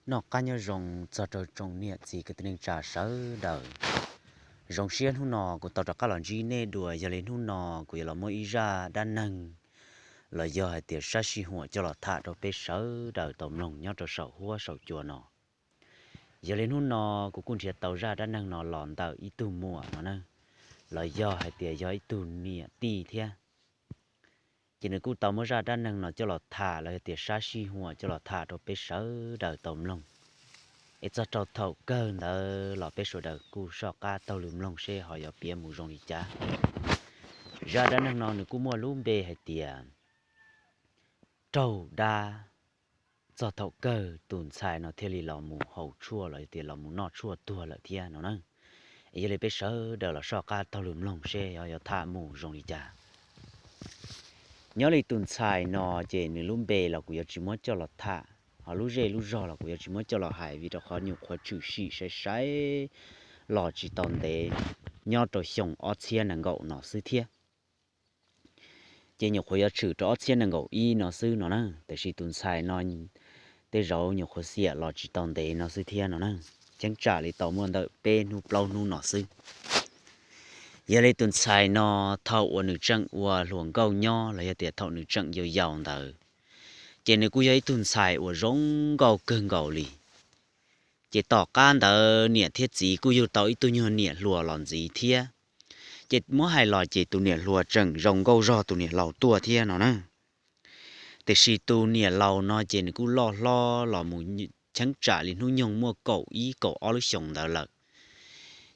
Noj qab nyob zoo txog rau tsoom niam txiv kwv tij neej tsa sawv daws. Zoo siab hnub no kuv tau rov qab los ntsib nej dua, yog li hnub no kuv yuav los muab ib zaj dab neeg los yog hais tias sab sij huam coj los tham rau peb sawv daws tau mloog nyob rau saum huab saum cua no. Yog li hnub no kuv kuj nrhiav tau zaj dab neeg no los ntawm ib tug muam no na, los yog hais tias yog ib tug niam tij thiab. Ces nws kuj tau muab zaj dab neeg no coj los tham los yog tias sab sij huam coj los tham rau peb sawv daws tau mloog. Es txog rau thaum kawg ntawd los peb sawv daws kuj soj qab taug lw mloog seb ho yuav piav mus zoo li cas. Zaj dab neeg no nws kuj muaj lub npe hais tias raug dab. Txog thaum kawg tus ntxhais no thiaj li los mus haus tshuaj los yog tias los mus noj tshuaj tuag lawm thiab no na. Yog li peb sawv daws los soj qab taug lw mloog seb yuav yuav tham mus zoo li cas. Nyob li tus ntxhais no ces nws lub npe los kuv yuav tsis muab coj los tham, ho lub zej lub zog los kuv yuav tsis muab coj los hais vim rau qhov nyuam qhuav tshwm sim sai sai los tsis tau ntev, nyob rau xyoo ob txhiab nees nkaum no xwb thiab. Ces nyuam qhuav yuav tshwm rau ob txhiab nees nkaum ib no xwb no na, tiam sis tus ntxhais no tej zaum nyuam qhuav xiam los tsis tau ntev no xwb thiab no na, cheeb tsam li tau muaj ntawm peb hnub plaub hnub no xwb. Yog li tus ntxhais no thaum uas nws tseem ua hluas nkauj nyob los yog tias thaum nws tseem yau yau ntawd, ces nws kuj yog ib tug ntxhais uas zoo nkauj kawg nkaus li. Ces tom qab ntawd niam thiab txiv kuj yug tau ib tug nyuag niam hluas los ntxiv thiab. Ces muab hais los ces tus niam hluas tseem zoo nkauj zog tus niam laus tuaj thiab no na. Tiam sis tus niam laus no ces nws kuj loj hlob los mus cheeb tsam li hnub nyoog muaj kaum ib kaum ob lub xyoos ntawd lawm.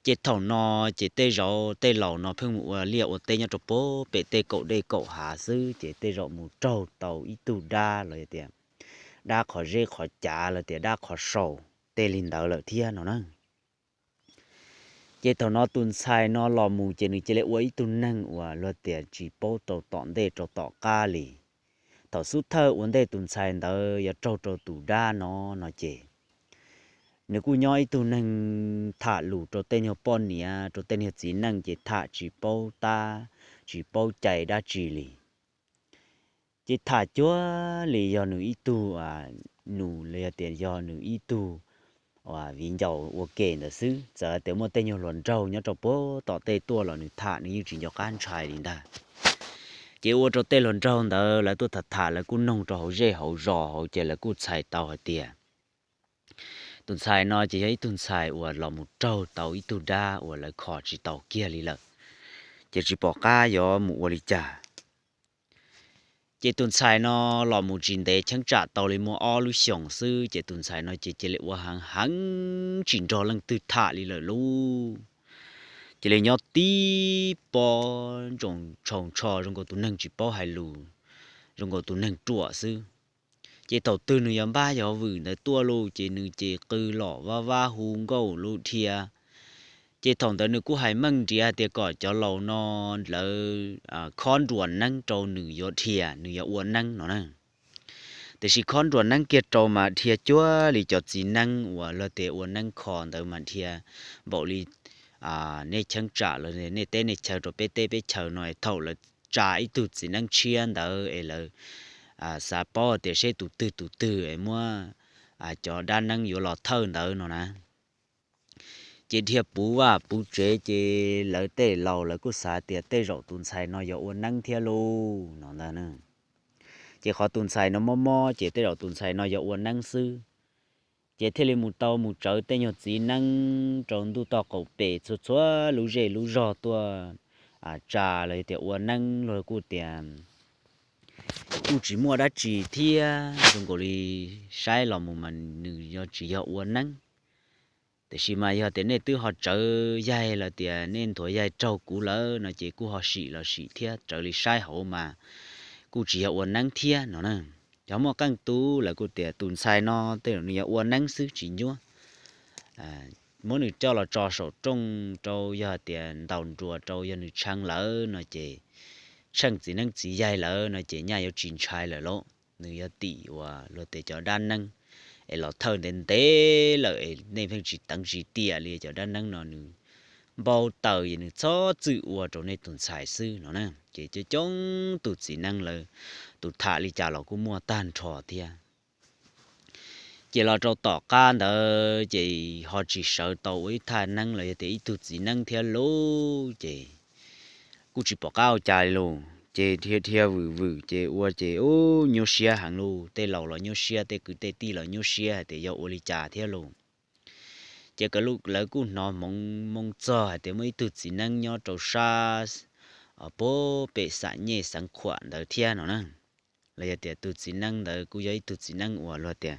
Ces thaum no ces tej zaum tej laus no pheej mus ua liaj ua teb nyob rau pem tej kaum dej kaum hav xwb, ces tej zaum mus raug tau ib tug dab los yog tias dab qhov zeb qhov cav los tias dab qhov sau tej li ntawd lawm thiab no na. Ces thaum no tus ntxhais no los mus ces nws cia li ua ib tug neeg uas luag tias tsis paub rau tom ntej rau tom qab li. Thaum xub thawj ua ntej tus ntxhais ntawd yuav raug rau tus dab no no ces nws kuj nyob ib tug neeg tham lus rau tej nyuag poj niam rau tej nyuag txiv neej ces tham tsis paub tab tsis paub cai dab tsi li. Ces tham cuag li yog nws ib tug nus los yog tias yog nws ib tug viv ncaus ua ke ntawd xwb, txawm tias muaj tej nyuag hluas nraug nyob rau puag tom tej tuaj los nws tham nws yeej tsis nco qab ntshai li ntag. Ces ua rau tej hluas nraug ntawd lawv tuaj tham tham lawv kuj noog rau hauv zej hauv zos hauv ces lawv kuj txhais tau hais tias tus ntxhais no ces yog ib tug ntxhais uas los mus raug tau ib tug dab uas lawv kho tsis tau kiag li lawm, ces tsis pom qab yuav mus ua li cas. Ces tus ntxhais no los mus tsis ntev cheeb tsam tau li muaj ob lub xyoos xwb ces tus ntxhais no ces cia li ua heev heev tsis nrog leej twg tham li lawm lauj. Cia li nyob tib pob ntsoos tshau ntsho zoo nkaus tus neeg tsis paub hais lus, zoo nkaus tus neeg ruam xwb. Ces thaum twg nws yuav npaj yuav vwm ntawd tuaj lauj ces nws ces qw los vab vab hu nkauj lub dhia. Ces thaum ntawd nws kuj hais meej nriav tias kom cov laus no lawv khob nruas neeb rau nws yuav dhia nws yuav ua neeb no na. Tiam sis khob nruas neeb kiag rau mas dhia cuag li cov txiv neeb uas luag tias ua neeb kho ntawd mas dhia npaum li nej cheeb tsam los nej teb nej chaw rau peb teb peb chaw no thaum lawv tsa ib tug txiv neeb tshiab ntawd es lawv xav paub tias seb tus twg tus twg es muab cov dab neeb yuav los thawj ntawd no na. Ces dhia puv vaj puv tsev ces lawv tej laus lawv kuj xav tias tej zaum tus ntxhais no yuav ua neeb thiab lauj no ntag. Ces qhov tus ntxhais no mob mob ces tej zaum tus ntxhais no yuav ua neeb xwb. Ces thiaj li mus tau mus tsawv tej nyuag txiv neeb rau ntuj toj qaum pem txhua txhua lub zej lub zog tuaj tsa los yog tias ua neeb los kuj tias kuj tsis muaj dab tsi thiab zoo nkaus li saib los mus mas nws yuav tsis yog ua neeb. Tiam sis mas yog tias nej twb ho tsawv yaig los tias nej nthuav yaig raug kuv lawm no ces kuj ho sim los sim thiab raws li saib hauv mas kuj tsis yog ua neeb thiab no na. Cov muaj qeej tub lawv kuj tias tus ntxhais no tej zaum nws yog ua neeb xwb tsis nyuab. Muab nws coj los tso saum rooj rau yog tias ntaus nruas rau yog nws tshee lawm no ces tsheej txiv neeb txiv yaig lawm no ces nyaj yuav tsis ntshai lawm lauj. Nws yog tim uas luag tias cov dab neeb es los thawj ntev ntev lawm es nej pheej tsis teev tsis tiam li cov dab neeb no nws npau taws es nws txhob txwm ua rau nej tus ntxhais xwb no na. Ces coob coob tus txiv neeb lawv tus tham li cas los kuj muaj tag nrho thiab. Ces los rau tom qab ntawd ces ho tsis sawv tau ua ib thaj neeb los yog tias ib tug txiv neeb thiab lauj. Ces kuj tsis pom qab ua cas li lauj, ces dhia dhia vwm vwm ces ua ces ub nyuaj siab heev lauj, tej laus los nyuaj siab, tej kwv tej tij los nyuaj siab hais tias yog ua li cas thiab lauj. Ces lawv kuj hnov hmoov moo txog hais tias muaj ib tug txiv neeb nyob rau sab puag pem xam nyej xeev khuam ntawd thiab no na. Los yog tias tus txiv neeb ntawd kuj yog ib tug txiv neeb uas luag tias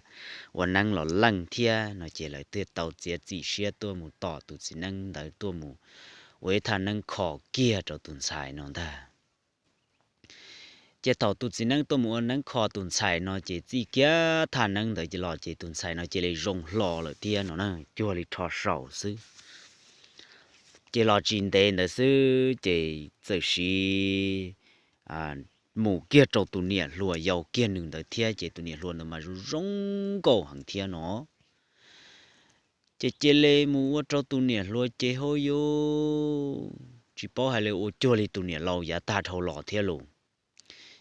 ua neeb los leej thiab no, ces lawv thiaj tau txiav txim siab tuaj mus tos tus txiv neeb ntawd tuaj mus ua ib thaj neeb kho kiag rau tus ntxhais no ntag. Ces thaum tus txiv neeb tuaj mus ua neeb kho tus ntxhais no ces txij kiag thaj neeb ntawd los ces tus ntxhais no cia li zoo hlo lawm thiab no na, cuag li rho saum xwb. Ces los tsis ntev ntawd xwb ces txawm sim mus kiag rau tus niam hluas yau kiag nws ntawd thiab, ces tus niam hluas ntawd mas zoo zoo nkauj heev thiab no. Ces cia li mus ua rau tus niam hluas ces hauj yuj tsis paub hais li ua cuag li tus niam laus yav tag dhau los thiab lauj.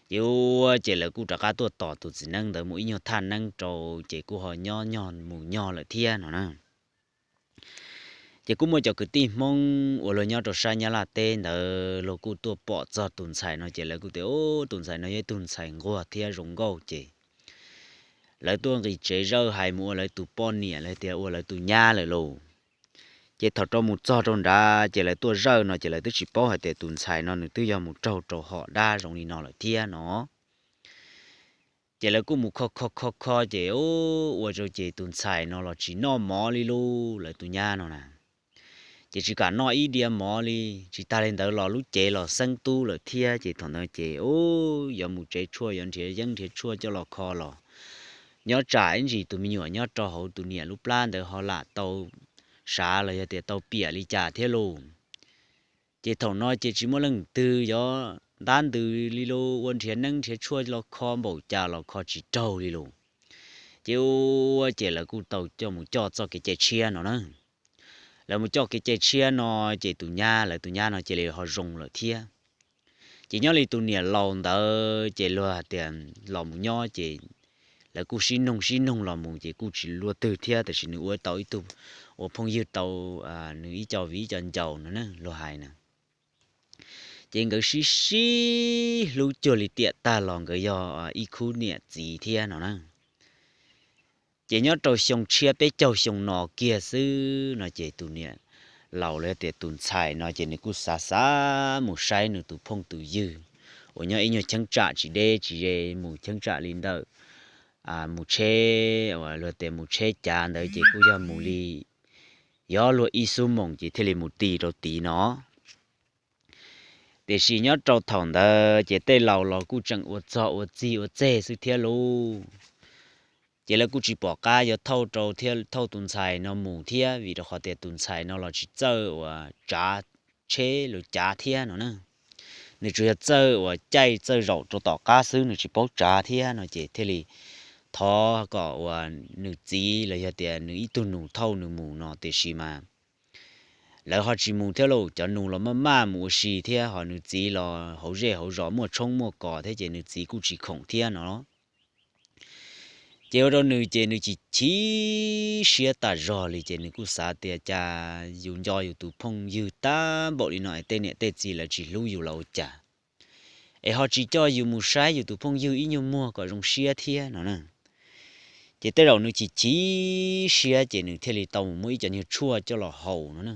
Ces ua ces lawv kuj rov qab tuaj tos tus txiv neeb ntawd mus ib nyuag thaj neeb rau, ces kuj ho nyob nyog mus nyog lawm thiab no na. Ces kuj muaj cov kwv tij Hmoob uas luag nyob rau sab Nyab Laj teb ntawd luag kuj tuaj pom txog tus ntxhais no ces lawv kuj tias, Ub, tus ntxhais no yog ib tug ntxhais nquag thiab zoo nkauj. Ces lawv tuaj nqis tsev zawj hais mus ua lawv tus poj niam los tias ua lawv tus nyab lawm lauj. Ces thaum rau mus txog rau nrad ces lawv tuaj zawj no ces lawv twb tsis paub hais tias tus ntxhais no nws twb yog mus raug rau hom dab zoo li no lawm thiab no. Ces lawv kuj mus kho kho kho kho ces ua rau ces tus ntxhais no los tsis noj mov li lauj, lawv tus nyab no na. Ces tsis kam noj ib diav mov li, tsis tas li ntawd los lub cev los xeeb tub lawm thiab, ces thaum ntawd ces ub, yuav mus tsev tshuaj yuav nrhiav yeeb nrhiav tshuaj coj los kho los nyob tsam ib ntsis tus me nyuam nyob rau hauv tus niam lub plab ntawd ho lam tau sav los yog tias tau piam li cas thiab lauj. Ces thaum no ces tsis muaj leej twg yuav ntab ntws li lauj, ua nrhiav neeb nrhiav tshuaj los kho npaum cas los kho tsis raug li lauj. Ces ua ces lawv kuj tau coj mus coj txoj kev cai tshiab no na. Lawv mus coj kev cai tshiab no ces tus nyab, lawv tus nyab no cia li ho zoo lawm thiab. Ces nyob li tus niam laus ntawd ces luag hais tias los mus nyob ces lawv kuj sib noog sib noog los mus ces kuj tsis luaj twg thiab, tab sis nws ua tau ib tug, ua phooj ywg tau nws ib co viv ib co ncaus no na luag hais na. Ces nkawd sib sib hlub cuag li tiam tag los nkawd yog ib khub niam txiv thiab no na. Ces nyob rau xyoo tshiab peb caug xyoo no kiag xwb no ces tus niam laus los tias tus ntxhais no ces nws kuj xav xav mus saib nws tus phooj tus ywg uas nyob ib nyuag cheeb tsam tsis deb tsis ze, mus cheeb tsam li ntawm mus tsheb uas luag tias mus tsheb cav ntawd ces kuj yog mus li, yog luag ib xuab moos ces thiaj li mus ti rau tid no. Tiam sis nyob rau thaum ntawd ces tej laus los kuj tseem ua txog ua txig ua txeg xwb thiab lauj. Ces lawv kuj tsis pom qab yuav thauj rau thiab thauj tus ntxhais no mus thiab, vim rau qhov tias tus ntxhais no los tsis txawj uas tsav tsheb los cav thiab no na. Nws tsuas yog txawj uas caij txawj zaum rau tom qab xwb, nws tsis paub tsav thiab no ces thiaj li thov kom uas nws txiv los yog tias nws ib tug nus thauj nws mus no, tiam sis mas lawv ho tsis mus thiab lauj. Cov nus los maj maj mus ua si thiab, ho nws txiv los hauv zej hauv zos muaj tshoob muaj kos thiab ces nws txiv kuj tsis khoom thiab no. Ces ua rau nws ces nws chim chim siab tas zog li, ces nws kuj xav tias cas yus nco yus tus phooj ywg tag npaum li no es tej niam tej txiv lawv tsis hlub yus los ua cas, es ho tsis coj yus mus saib yus tus phooj ywg ib nyuag muag kom zoo siab thiab no na. Ces tej zaum nws chim chim siab ces nws thiaj li tau mus muab ib co nyuag tshuaj coj los haus no na.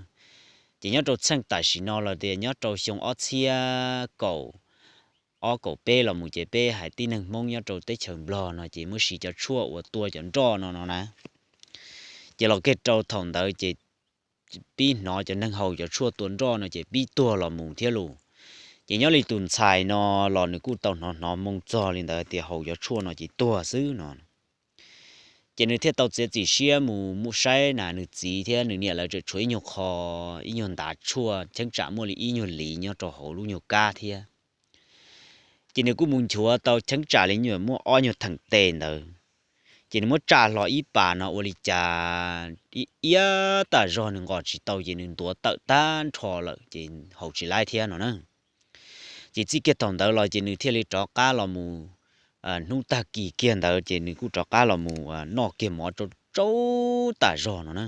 Ces nyob rau txheej tam sim no los tias nyob rau xyoo ob txhiab kaum ob kaum peb los mus ces peb hais tib neeg Hmoob nyob rau teb chaws Nplog no ces muab siv cov tshuaj uas tua cov nroj no no na. Ces los kiag rau thaum ntawd ces pib hnov cov neeg haus cov tshuaj tua nroj no ces pib tuag los mus thiab lauj. Ces nyob li tus ntxhais no los nws kuj tau hnov hnov moo txog li ntawd tias haus cov tshuaj no ces tuag xwb no. Ces nws thiaj tau txiav txim siab mus mus saib na nws txiv thiab nws niam lawv tseem tshuav ib nyuag qho, ib nyuag ntav tshuaj cheeb tsam muaj li ib nyuag liv nyob rau hauv lub nyuag kab thiab. Ces nws kuj mus nchuav tau cheeb tsam li nyuag muaj ob nyuag theem tes ntawd. Ces nws muab tsa hlo ib pas no ua li cas iab tas zog nws nqos tsis tau ces nws ntuav tawm tag nrho lawm ces haus tsis laib thiab no na. Ces txij kiag thaum ntawd los ces nws thiaj li rov qab los mus hnub tag kis kiag ntawd ces nws kuj rov qab los mus noj kiag mov tsau tsau tas zog no na.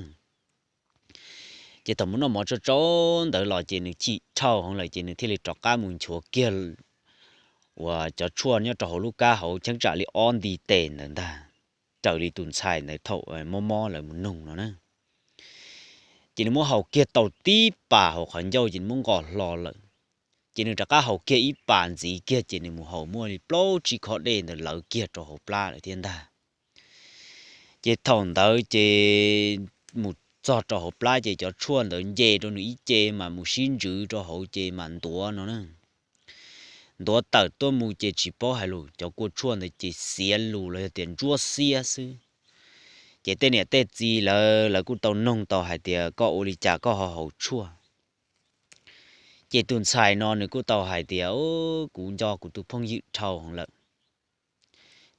Ces thaum mus noj mov tsau tsau ntawd los ces nws chim dhau heev lawm ces nws thiaj li rov qab mus nchuav kiag uas cov tshuaj nyob rau hauv lub kab hauv cheeb tsam li ob nti tes ntawd ntag, raws li tus ntxhais ntawd thaum mob mob lawv mus noog no na. Ces nws muab haus kiag tau tib pas hauv qhov ncauj ces nws muab nqos hlo lawm. Ces nws rov qab haus kiag ib pas ntxiv kiag ces nws mus haus muaj li plaub tsib khob dej ntawd lawv kiag rau hauv plab lawm thiab ntag. Ces thaum ntawd ces mus txog rau hauv plab ces cov tshuaj ntawd nce rau nws ib ce mas mus sib ntsws rau hauv ces mas ntuav no na. Ntuav tawm tuaj mus ces tsis paub hais lus, cov kua tshuaj ntawd ces xiav lus los yog tias ntsuab xiab xwb. Ces tej niam tej txiv lawv, lawv kuj tau noog tau hais tias koj ua li cas koj ho haus tshuaj. Ces tus ntxhais no nws kuj tau hais tias, kuv nco kuv tus phooj ywg dhau heev lawm,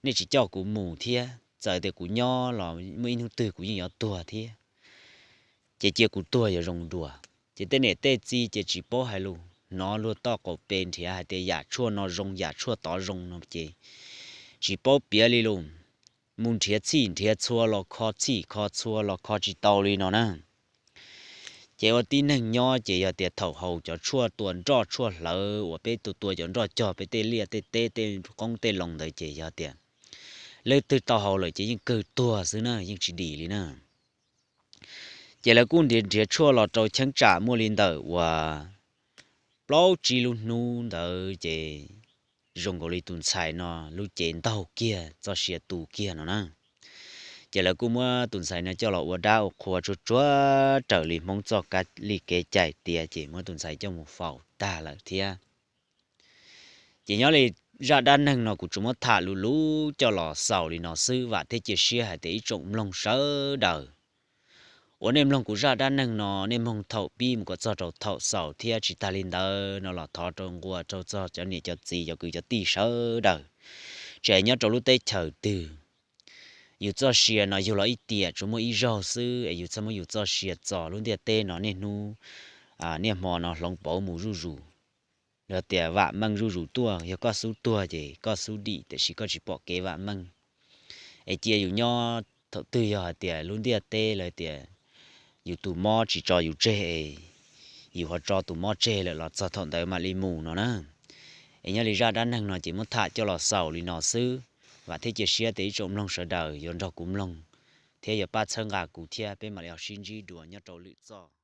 nej tsis coj kuv mus thiab, txawm tias kuv nyob los muaj ib hnub twg kuv yeej yuav tuag thiab, ces cia kuv tuag yuav zoo dua. Ces tej niam tej txiv ces tsis paub hais lus, hnov luag toj qaum pes nrhiav hais tias yam tshuaj no zoo yam tshuaj tod zoo no ces tsis paub piav li lus. Mus nrhiav txhij nrhiav txhua los kho txhij kho txhua los kho tsis tau li no na. Ces ua tib neeg nyob ces yog tias thaum haus cov tshuaj tua nroj tshuaj hlawv uas peb tua tua cov nroj cog peb tej liaj tej teb tej qoob tej loo ntawd ces yog tias leej twg tau haus lawm ces yeej kawg tuag xwb na, yeej tsis dim li na. Ces lawv kuj nrhiav nrhiav tshuaj los rau cheeb tsam muaj li ntawm uas plaub tsib lub hnub ntawd ces zoo nkaus li tus ntxhais no lub cev ntaug kiag txoj sia tu kiag no na. Ces lawv kuj muab tus ntxhais no coj los ua dab ua qhua tsuag tsuag raws li Hmoob txoj kab li kev cai tiav ces muab tus ntxhais coj mus faus tag lawm thiab. Ces nyob li zaj dab neeg no kuv tsuas muab tham lus lus coj los xaus li no xwb, vam thiab cia siab hais tias ib tsoom mloog sawv daws uas nej mloog kuv zaj dab neeg no nej mloog thaum pib mus kom txog rau thaum xaus thiab tsis tag li ntawd no los thov rau nqua rau txog cov niam cov txiv cov kwv cov tij sawv daws, tsis hais nyob rau lub teb chaws twg, yus txoj sia no yug los ib tiam tsuas muaj ib zaug xwb es yus txhob muab yus txoj sia txo. Lub ntiaj teb no niaj hnub niaj hmo no hloov pauv mus zuj zus, yog tias vam meej zuj zus tuaj, yog koj xub tuag ces koj xub dim tiam sis koj tsis pom kev vam meej. Es cia yus nyob thaum twg yog hais tias lub ntiaj teb lawv tias yus tus mob tsis tso yus tseg es yus ho tso tus mob tseg lawm los txog thaum ntawd mam li mus no na. Es nyob li zaj dab neeg no ces muab tham coj los xaus li no xwb, vam thiab cia siab tias ib tsoom mloog sawv daws yuav nrog kuv mloog thiab yuav pab txhawb nqa kuv thiab peb mam li ho sib ntsib dua nyob rau lwm txoj.